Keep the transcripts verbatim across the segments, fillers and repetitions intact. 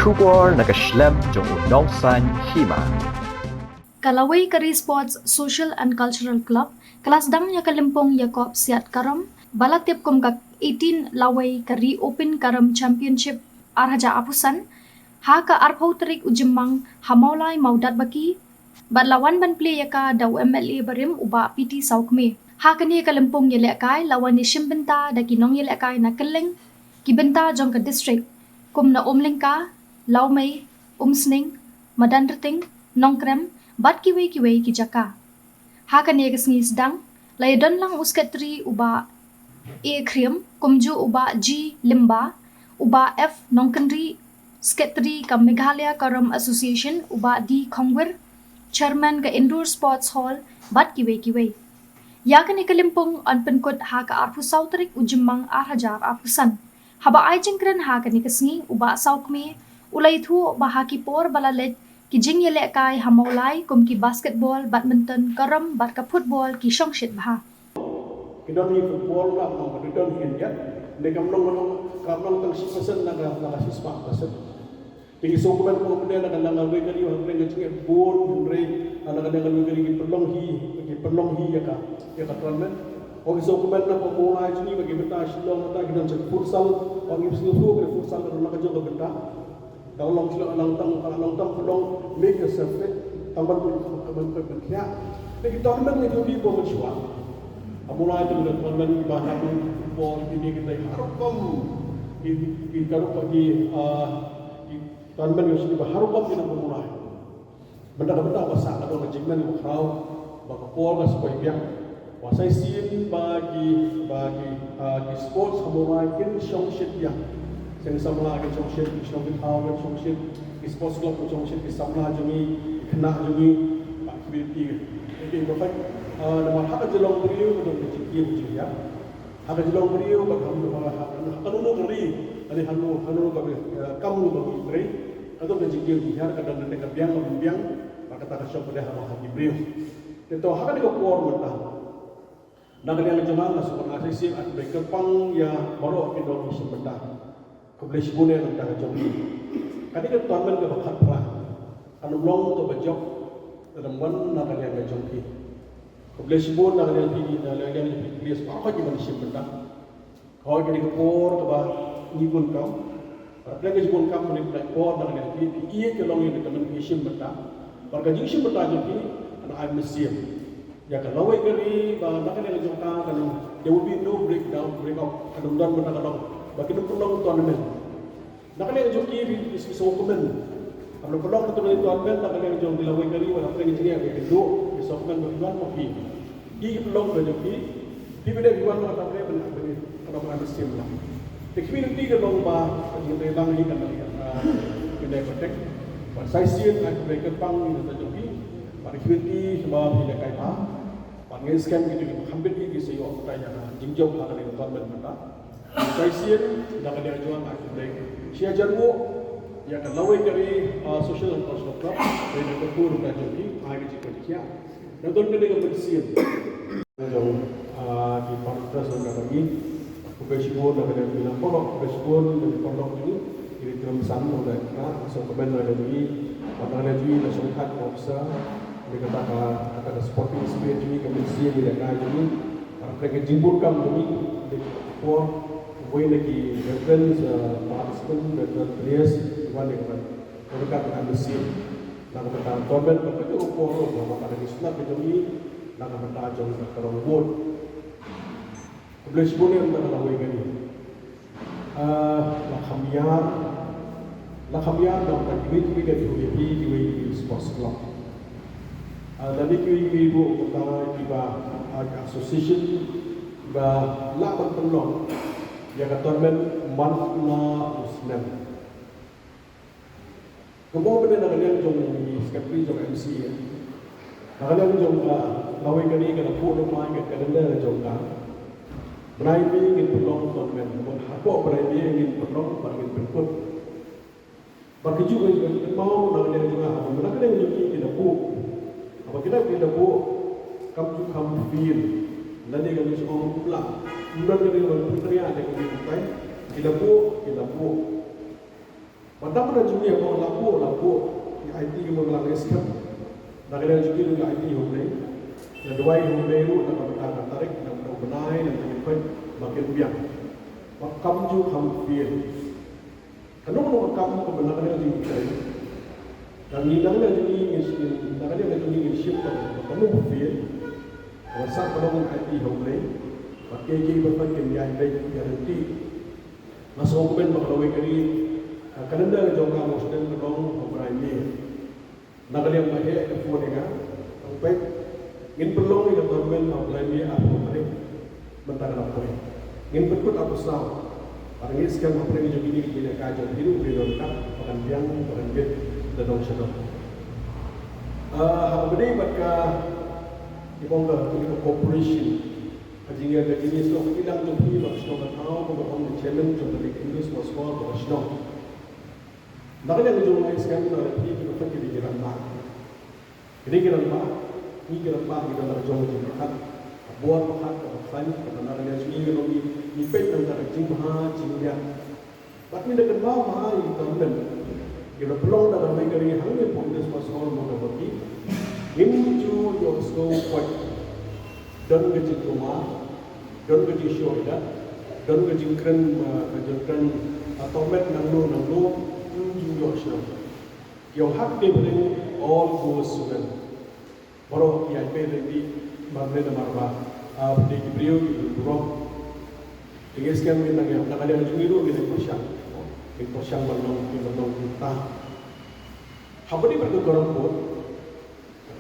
Khubor na ka shlem jong u nongsaiñ hima. Ka Lawei Kari Sports Social and Cultural Club ka la sdang ïa ka lympung ïakob siat karom ba la tip kum ka eighteen Lawei Kari Open Karom Championship ar hajar arphew san ha ka arphew tarik u Jymmang ha Mawlai Mawdatbaki, bad la wan ban plie ïa ka da u M L A barim u Bah P T Sawkmie. Ha kane ka lympung ïalehkai la wan ïashim bynta da ki nongïalehkai na kylleng ki bynta jong ka district, kum na Umlyngka, Lawmei, Umsning, Madanrting, Nongkrem, bad kiwei kiwei ki jaka. Ha kane ka sngi sdang la ïadon lang u Secretary u Bah A Khriam, kumjuh u Bah G Lyngba, u Bah F Nongkynrih, Secretary ka Meghalaya Karom Association u Bah D Khongwir, Chairman ka Indoor Sports Hall, bad kiwei kiwei. Ïa kane ka lympung yn pynkut ha ka arphew saw tarik u Jymmang ar hajar arphew san. Haba ai jingkren ha kane ka sngi u Bah Sawkmie u la ïathuh ba ha ki por ba la leit ki jingïalehkai ha Mawlai kum ki basketball, badminton, karom bad ka football ki shongshit bha. Ki don hi football la mo ka don hi ïa. Ne kam long long kam long tang shi percent na ka na ka shi spah percent. Te ki sngewkmen mo pynne na ka na ka Lawei Kari ha pynne ka jingeh bun hynrei na ka na ka Lawei Kari ki pynlong hi ki pynlong hi ïa ka ïa ka tournament. Ki sngewkmen na ka mo la jingeh ba ki bynta Shillong bynta ki don jong futsal. Ki sngewkmen ki futsal ka don na ka jong ka bynta. Ka long shlok, ka long tang, ka long tang, ka long make yourself fit. Tang ban ban ban ban ban ban kia. Te ki tournament ni tu di bo ban shwa. Amulai tu da tournament ba na tu bo di ni kita harukom. Di di harukom di ah di tournament ni sini ba harukom di na mulai. Bynta ka bynta ba sah ka dong ka jingmen ba khraw ba ka por ka sipoi biang. Ba sa shisien ba ki ba ki ah, ki sports ha Mawlai kin shongshit biang. Seng samla kin shongshit, ki shnong ki thaw kin shongshit, ki sports club kin shongshit, ki samla jong ngi, ki khynnah jong ngi, ba ki community. Ki ba peit ah, namar ha ka jinglong briew ka dong ka jingkiew jinghiar. Ha ka jinglong briew bad ha ka ha ka nunu ka ri, ani ha nunu ha nunu ka eh, kam nunu ka ri. Ka dong ka jingkiew jinghiar ka dang ka biang ka biang bad kata ka shong ka dei ha ki briew. Te to ha kane ka por mynta na ka liang jong nga nga sngewbha nga sa shisien nga kyrpang ïa baroh ki nongshim bynta. Khublei shibun ïa ka jong ki. Kane ka tournament kaba khatphra. Kan ym long kaba jop lada ym wan na ka liang ka jong ki. Khublei shibun na ka liang ki na ka liang ki plis baroh ki ban shim bynta. Hooid kane ka por kaba ngi bun kam. Bad ka jingdonkam kane ka por na ka liang ki ki ïeit ka long ïa ka mynsiem bynta. Bad ka jingshim bynta jong ki kan ai mynsiem ïa ka lawei ka ri ba na ka liang jong ka kan there will be no breakdown, break up, kan ym don bynta ka long ba kin ym pynlong tournament. Na ka liang jong ki ki sngewkmen. Haba pynlong tournament na ka liang jong ki lawei ka ri ba na ka liang jong ki ki duh ki sngewkmen ba ki wan ma ki. Ki ki pynlong ka jong ki ki ba dei ki wan ma ka liang ban ban ka long ban mynsiem la. Te community ka long ba ka jingïadei lang hi ka long ka dei ba tek. Ba sa shisien ka dei ka pang ni ka jong ki. Ba community ba hi ka kai ba. Ba ngi skem ki jong ki ba kham bit ki ki sa ïoh ka ïa ka jingjop ha ka dei ka tournament mynta. Sa shisien na ka liang jong nga khublei shi hajar nguh ïa ka lawei ka ri ah, social and cultural club. Dei na ka kur ka jong ki ai ka jingkyrkieh. Na don ka dei ka mynsiem. Jong ah, ki parents jong ka ngi. Khublei shibun na ka liang jong nga paralok, khublei shibun na ki paralok jong ngi. Ki ri ki lam san na ka liang jong nga, so ka ben na ka liang jong ngi. Ba na ka liang jong ngi na shongkhat officer. Ni kata ka kata ka sporting spirit jong ngi ka mynsiem ïa ka jong ngi. Bad ka jingbun kam jong ngi, dei ka por, uwei na ki veterans, uh, participant, veteran players, wan dei ka ban. Ka ka ka mynsiem. Na ka bynta tournament, ka ka jong ka por, na ka bynta ka sngap ka jong ngi, na ka bynta jong ka rong vote. Khublei shibun ïa ka lawei ka ri. Ah, la kham ïar, la kham ïar da ka kiwei kiwei ka jong ki kiwei kiwei sports club. Ah, da ni kiwei kiwei ruh ka kiba ah, ka association ba la ban pynlong ïa ka tournament man la u snem. Kumba mynta na ka liang jong i secretary jong M C A. Na ka liang jong ka lawei ka ri ka la buh lypa ïa ka calendar jong ka. Bnai May ngin pynlong tournament, bad hapoh bnai May ngin pynlong bad ngin pynkut. Bad kajuh ka jingkynmaw na ka liang jong ka, haba na ka liang jong ki ki la buh. Haba ki la ki la buh kam ju kam feel. Lane ka jingong pula. Mula ka liang jong ki la buh, ki la buh. Mynta mynta jong ngi ong la buh la buh, ngi aiti ki mynta ngi skhem. Na ka liang jong ngi ngi aiti ha U Blei. Nga duwai ha U Blei ruh na ka bynta ka tarik, na ka bynta u bnai, na ka bynta ki khoit ba kin biang. Ba kam ju kham fail. Kano kano ka kam kaba na ka liang jong ngi ka ri. Tang ngi na ka liang jong ngi ngin shim, na ka liang jong ngi ngin shim tang ba kano ba fail. Ba sah ka long aiti ha U Blei. Ba kiei kiei ba pynban kin ïaid beit ïaid lynti. Nga sngewkmen ba ka lawei ka ri, ka calendar jong ka Muslim ka long ha u bnai May. Na ka liang ba heh ka phone ïa nga, tang peit, ngin pynlong ïa ka tournament ha u bnai May arphew tarik. Mynta ka dang poi. Ngin pynkut arphew saw. Bad ngi skhem hapdeng jong kine ki jingïalehkai jong phi ruh phi don kat ba kan biang ba kan bit da dong sha dong. Ah, haba dei bad ka, ïa ka ong ka, ka cooperation. Ka jingïa ka jingïasnoh ka ilang jong phi ba ka shnong ka thaw ba ka ong ka chairman jong ka Lake Hindus Sports Hall ba ka shnong. Na ka liang jong ngi skhem na ka liang phi ki ba phi ki dei ki rangbah. Ki dei ki rangbah, ngi ki rangbah ngi don la ka jong ka jingpyrkhat. Ka bor pyrkhat kaba khlaiñ kaba na ka liang jong ngi ka long ngi, ngi peit na ka jingbha jingïap. Bad ngi da kynmaw bha ïa ki tournament. Ki da pynlong da ka lawei ka ri hangne hapoh Hindus Sports Hall Mawkyrwat. Ngim ju ïohsngew poi. Don ka jingkulmar, don ka jingshoh ïadat, don ka jingkren, ah, ka jingkren, ah, tournament nangno nangno, ngim ju ïohsngew. Ki ong hak dei ba dei all goes well. Baroh ki ïaid beit lynti marwei marwa, ah, ba dei ki briew ki briew. Te ngi skhem ngi nang ïa na ka liang jong ngi ruh ngi nang pyrshang. Ngi pyrshang ban long, ngi ban long kumta. Haba dei bad ka carrom board,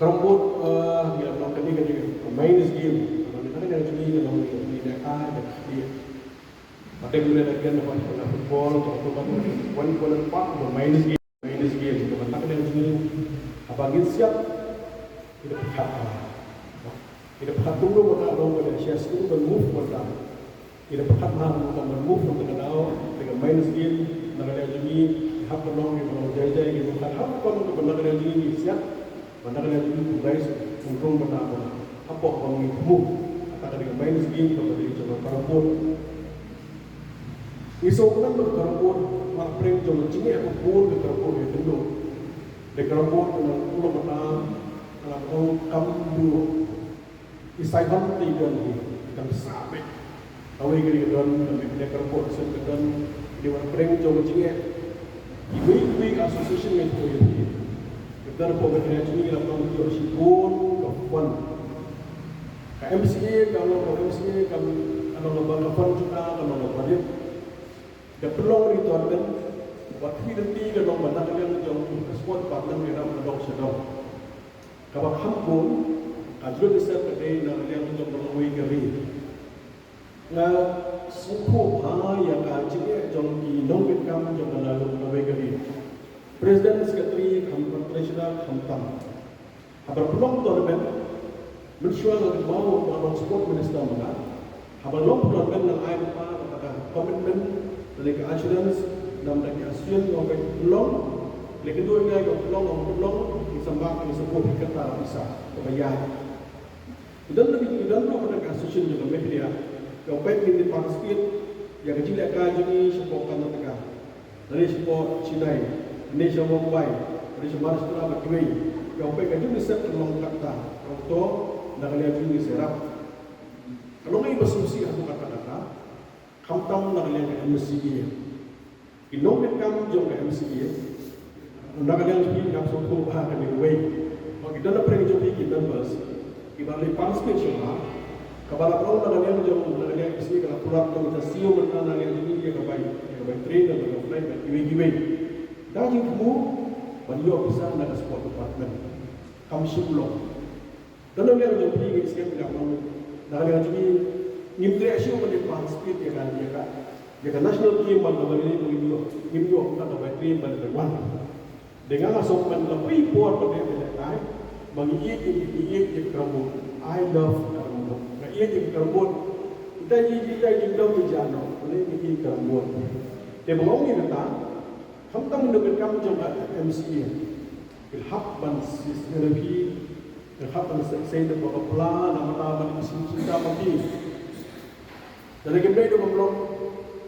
carrom board, ah, ngi la long kane ka dei ka men's game. Kane ka dei ka dei ka long ngi ngi nang ai da ka dei. Ba dei ngi nang kren ba ka football, ka football, one one part of the men's game. Men's game, ka ban tak dei ngi. Haba ngin siap, ngi da pyrkhat. Ngi da pyrkhat kumno ba ka long ba da share kumno ban move ba da. Ngi da pyrkhat ma kumno ban move ba da ka daw, da ka men's game, na ka liang jong ngi, hap ban long, ngi ban long jai jai, ngi da pyrkhat hap ban long ba na ka liang jong ngi ngi siap. Ba na ka liang jong ngi u guys, u rung ba na ba. Hapoh ba ngi thmu. Kata ka dei ka men's game kaba dei jong ka carrom board. Ngi sngewkmen ba ka carrom board, marpyrshah jong ka jingeh ba bun ka carrom board ïa ka dei. Dei carrom board ka nang ulong mata, ka nang ong kam dei. I Saigon te i don hi, i kam sah beit. Kawei ka dei ka don, ka dei ka carrom board sien ka don, dei marpyrshah jong ka jingeh. Iwei iwei ka association ngi poi ïa ki. Ka don hapoh ka jingeh jong ngi la pynlong ïoh shibun ka fund. Ka M C A, ka long ka M C A, ka long ka ba ka fund jong ka, ka long ka ba dei. Da pynlong ïa ki tournament, ba phi da phi ka long ba na ka liang jong ka sport department ka dang ka dong sha dong. Kaba kham bun, ka jingïasep ka dei na ka liang jong ka lawei ka ri. Nga sngewthuh bha ïa ka jingeh jong ki nongmihkhmat jong ka lawei ka ri. President, secretary, kham treasurer, kham tam. Haba pynlong tournament, mynshuwa nga kynmaw ba long sport minister ma nga. Haba long tournament nga ai pa ka commitment, lane ka assurance, na ka association ka pynlong, lane ka duh ngai ka pynlong, ka pynlong, ki sembah, ki support, ki kata pisa, kaba ïa. Ki don lagi, ki don ruh ka association jong ka Meghalaya, ka pynlong ki participate, ïa ka jingïalehkai jong ngi shapoh Karnataka. Lane shapoh Chennai, lane sha Mumbai, lane sha Maharashtra bad kiwei. Ïa u peit ka jingïasep ka long katta, ong to, na ka liang jong ngi syrap. Ka long ngi ba sngewsih ha katta katta, khamtam na ka liang ka M C A. Ki nongmihkhmat jong ka M C A, na ka liang jong ngi ngam sngewthuh ba ha kane kawei. Ba ki don na pyrshah jong ki members. Kiba la participate shuwa, kaba la pynlong na ka liang jong, na ka liang ka sngi ka la pynlong ka siew mynta na ka liang jong ngi ïa ka bai, ïa ka bai train, ïa ka bai flight, ïa ka bai kiwei kiwei. Da jingthmu ban ïoh pisa na ka sport department. Kam shym long. Da na ka liang jong phi ngi sngewthuh ïa ka long. Na ka liang jong ngi ngim treh shuh ban ïa participate ïa ka, ïa ka, ïa ka national game ban ka bai ngim ïoh, ngim ïoh ka bai train ban ka wan. Dei nga nga sngewkmen la phi por ba dei ba dei ai. Ba ngi ïeit, ngi ïeit ïa ka carrom board. I love carrom board. Nga ïeit ïa ka carrom board. Ita ïeit, ita ïeit, ita ïeit ïa ka carrom board. Te ba nga ong ïa kata, khamtam na ka kam jong ka M C A. Ki hap ban sis ngi, ki hap ban sei, sei da ba ka pla na mata ban sim sim da ba ki. Da lei kim dei da ba long.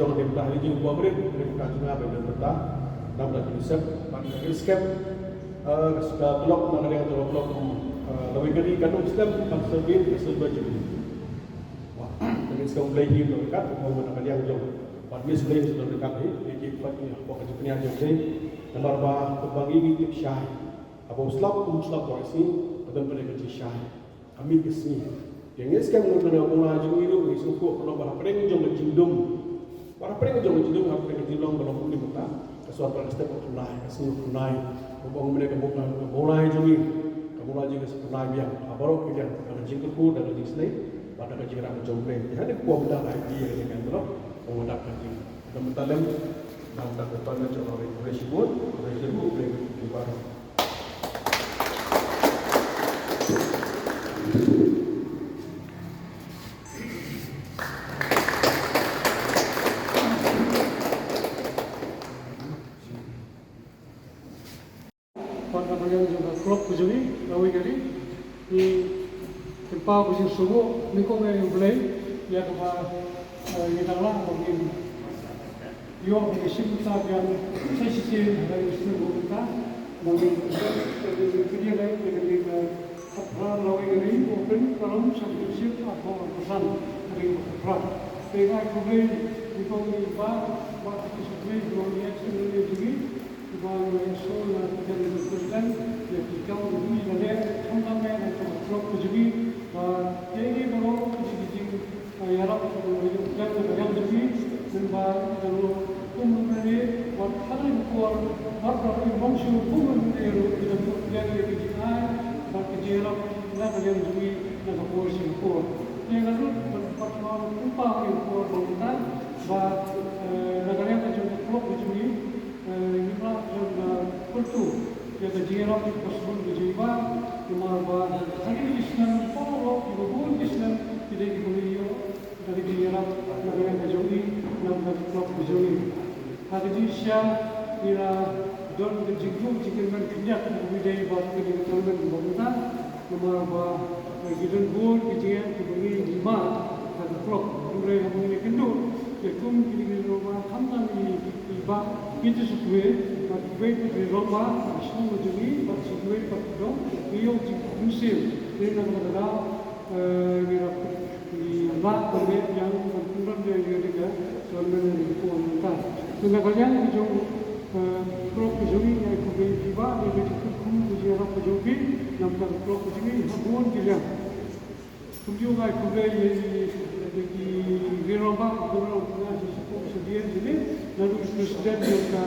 jong hadien mynta, ha ka jingkyrpad rit, rit ka jong nga ba ngin don bynta. Namar ba ki sep, ban ka skhem, eh, ka clock, nang ka dei ka clock, Lawei ka ri kan ym slem ban sngewbha ka sngewbha jong u. Wah, ka ri sngewbha hi, ka kat ka bong na ka liang jong. Bad Miss Blei sngewbha ka hi, ki ki pat ni hapoh ka jingpynïaid jong Blei. Namar ba ka bang ngi ngi tip shai. Haba u slap um slap ba ka sngi, ka don ba ka jingshai. Ka mih ka sngi. Ïa ngi skhem ngut na ka bynta jong ngi ruh ngi sngewthuh ba long ba hapdeng jong ka jingdum. Ba hapdeng jong ka jingdum, hapdeng ka jinglong ba long kumne mynta. Ka sor ba ka step ka khyndai, ka sngi ka khyndai. Ba ong mynne ka bynta ka bynta jong ngi. Ka bynta jong ngi ka khyndai biang. Ha baroh ki liang, da ka jingkyrkhu, da ka jingsnei, bad da ka jingrang jong U Blei. Ïa ka bynta ka idea ka jingkyrkhu, bad da ka jing. Da ka bynta lem, da ka bynta jong ngi, U Blei shibun, U Blei shibun, U Blei shibun. Pat na ka liang jong ka club ka jong ngi, lawei ka ri, ngi kynmaw ka jingsngewnguh nyngkong ïa U Blei, ïa kaba, eh, ngi dang lah ba ngin ïoh ka jingshim bynta biang sa shisien ha ka jingsngewnguh bynta ba ngin pynïaid ïa ka ri ka Phra, lawei ka ri, u pynparom sha ka jingshim arphew arphew san, ka ri ka Phra. Te nga ai khublei nyngkong ïa i Bah, Bah Tippett Syiemlieh, jong i ex M L A jong ngi, i Bah Ïohsngew, ïa ka General President, ïa ki kam kiba la leh, khamtam ïa ka club ka jong ngi, ba ïa ngi baroh ki jing, ki jing, Ïarap, ïarap, ïarap jong ngi, mynba ïa ka kum lane wat ha kane ka por, wat la kum bym shu kum lane ruh, ïa ka jingai bad ka jingïarap na ka liang jong ngi na ka por sha ka por. Te nga ruh ban pat kumta ha ka por ba mynta ba, eh, na ka liang ka jong ka club ka jong ngi, Eh, ngi lah ban, eh, pyntu ïa ka jingïarap ka sbun ka jong i Bah, namar ba ha kine ki snem baroh, kiba bun ki snem ki dei kiba ngi ïoh da ka jingïarap na ka liang ka jong i, na ka club ka jong i. Ha ka jingshisha ngi la don ka jingduh jingkyrmen khyndiat kaba ngi dei bad kane ka tournament kaba mynta. Namar ba, eh, ki don bun ki jingeh kiba ngi, ngi mad ha ka club. Hynrei haba ngi ïakynduh ïa kum kine ki rangbah, khamtam i, i Bah Peter Syiemlieh, bad kiwei pat ki rangbah, ki shnong ka jong ngi, bad kiwei pat ki dong, ngi ïoh jingpynshitom. Te na kata ka daw, eh, ngi la, ngi la ban leh ïa, ban pynlong ïa, ïa kane ka tournament ha kane ka por mynta. Te na ka liang ka jong, eh, club ka jong ngi, nga ai khublei ïa phi Bah, ïa ka jingkyrkhu, ka jingïarap ka jong phi na ka bynta ka club ka jong ngi ha bun ki liang. Kumjuh nga ai khublei ïa, ïa ki rangbah, ki rangbah, ki rangbah, nga ai khublei ïa ki, naduh i president jong ka,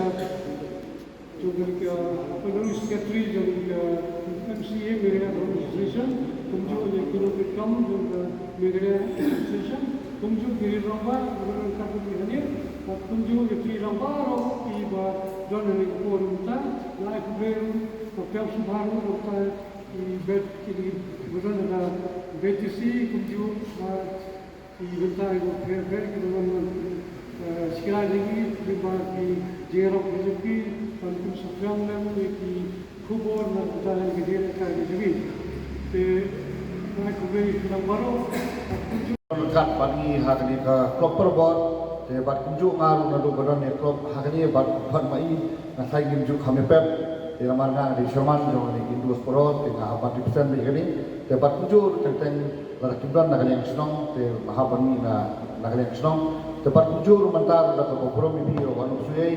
jong ka, naduh i secretary jong ka M C A Meghalaya Association, kumjuh ïa ki nongtrei kam jong ka Meghalaya Association, kumjuh ki rangbah, ki rangbah ka jong ngi hangne, bad kumjuh ïa ki rangbah ruh kiba don hangne ha ka por mynta, nga ai khublei ruh, ka pyrshah bha ruh, ka I bet, i bet na ka B T C kumjuh, ah, i bynta i ba pher pher ki ba wan, eh, shikla jong ngi, ki ba ki jingïarap ka jong ki, ban pynsaphriang lem ïa ki khubor na ka bynta ka jingïalehkai ka jong ngi. Te nga ai khublei ïa phi lang baroh. Kat bad ngi ha kane ka club Parabor, te bad kumjuh nga ruh naduh ba don ïa club ha kane bad bad ma i, nga sa ngim ju kham ïapep, te namar nga dei chairman jong kane ka Indu Sport, te nga hap ban represent ïa kane, te bad kumjuh teng teng lada kim don na ka liang shnong, te nga hap ban mih na, na ka liang shnong, te bad kumjuh ruh mynta ruh da kaba burom ïa phi ruh ban ym shu ïai,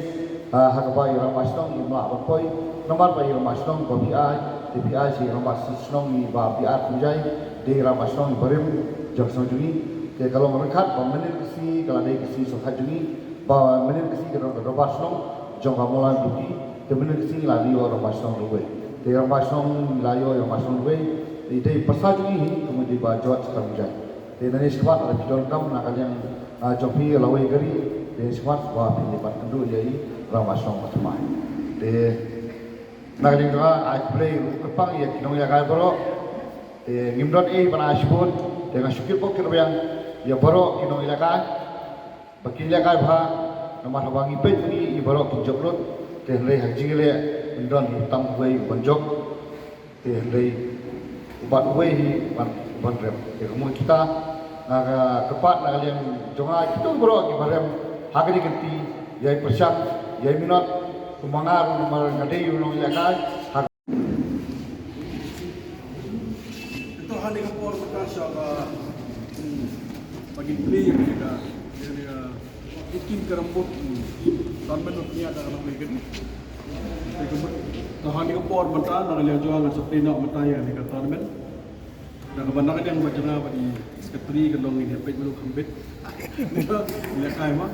ha, ha kaba i rangbah shnong im lah ban poi, namar ba i rangbah shnong ba phi ai, te phi ai sha i rangbah shnong iba phi ai kumjuh, dei i rangbah shnong iba rim jong ka shnong jong ngi, te ka long ryngkat ba mynnin ka sngi ka la dei ka sngi sngewkhat jong ngi, ba mynnin ka sngi ka don ka dorbar shnong jong ka Mawlai Buti, te mynnin ka sngi la ïoh rangbah shnong kawei. Te rangbah shnong la ïoh rangbah shnong kawei. Te dei pyrsa jong ngi hi, ka mut dei Bah George Kharmujai. Te nangne shakhmat lada phi donkam na ka liang, ah, jong phi lawei ka ri, te shakhmat ba phin ïa bat kynduh ïa i rangbah shnong ba thymmai. Te na ka liang jong nga ai khublei ruh kyrpang ïa ki nongïalehkai baroh. Te ngim don ei ban ai shibun, te nga shu kyrpad kyrpang ïa baroh ki nongïalehkai. Ba kin ïalehkai bha, namar haba ngi peit ngi i baroh kin jop lut, te hynrei ha ka jingïaleh, yn don hi tang uwei uban jop, te hynrei u bat uwei hi uban, uban rem. Te ka mut kita, nga ka kyrpad na ka liang jong nga kito baroh kiba rem ha kane ka kynti, ïai pyrshang, ïai minot, kumba nga ruh namar nga dei u nongïalehkai, ha ka Ni ka por mynta sha ba, hmm, ba ngin plie ïa ka, ïa ka, ïa ka team ka rambut, hmm, tournament of India ka long ïa ka ni. Te ka mut, to ha ni ka por mynta na ka liang jong nga sa plie noh mynta ïa ni ka tournament. Na ka ban na ka liang ba jong nga ba dei secretary ka long ïa Peit Manu Khambit. Ïa kai ma.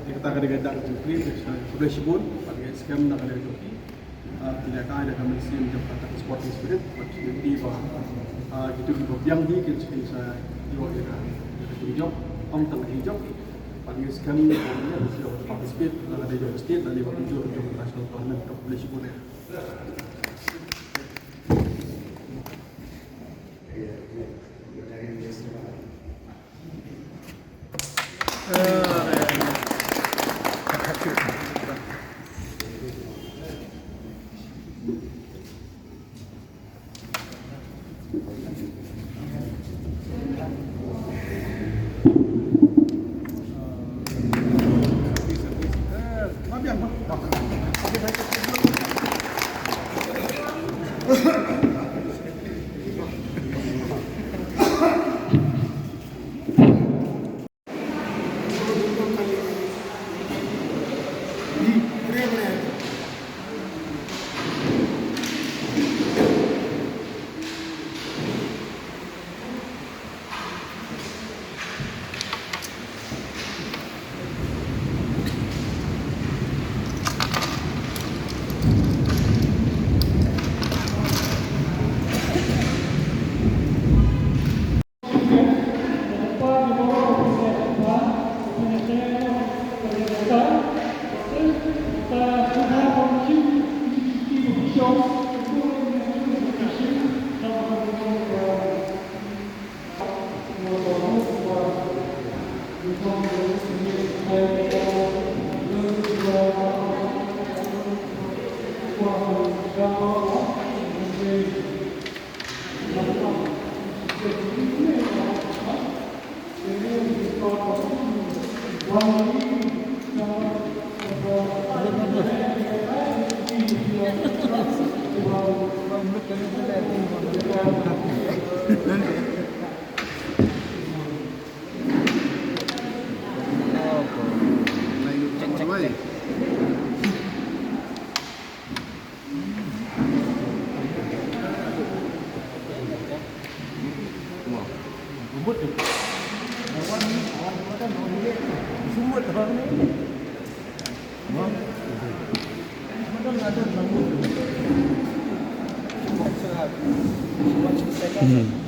Ïa kata ka dei ka dak secretary, te sa khublei shibun, ba ngi skhem na ka liang jong ki. Ah, phi lehkai da ka mynsiem jong kata ka sporting spirit, bad phi ïohi ba, ah, kito kiba biang hi kin sa, kin sa ïoh ïa ka, ïa ka jingjop, ym tang ka jingjop. Bad ngi skhem ba ngi ïa participate na ka dei jong state lane ba ka jong ka national tournament. Khublei shibun ïa. Hmm.